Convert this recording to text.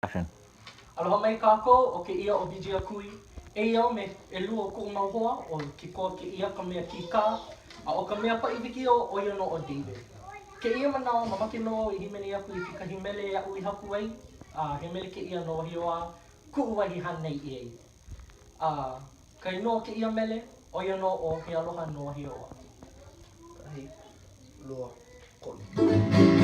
Action. Aloha mai kākou, ʻo kēia ʻo BJ Akui. Eia au me ʻelua o koʻu mau hoa, ʻo Kekoa kēia ka mea kīkā, a ʻo ka mea paʻi wikiō, ʻo ia nō ʻo David. Kēia manawa, mamake nō au e hīmeni aku i kekahi mele aʻu i haku ai, a he mele kēia no Wahiawa, kuʻu wahi hānai ʻia ai. A ka inoa o kēia mele, ʻo ia nō ʻo He Aloha no Wahiawa. Kahi, lua, kolu.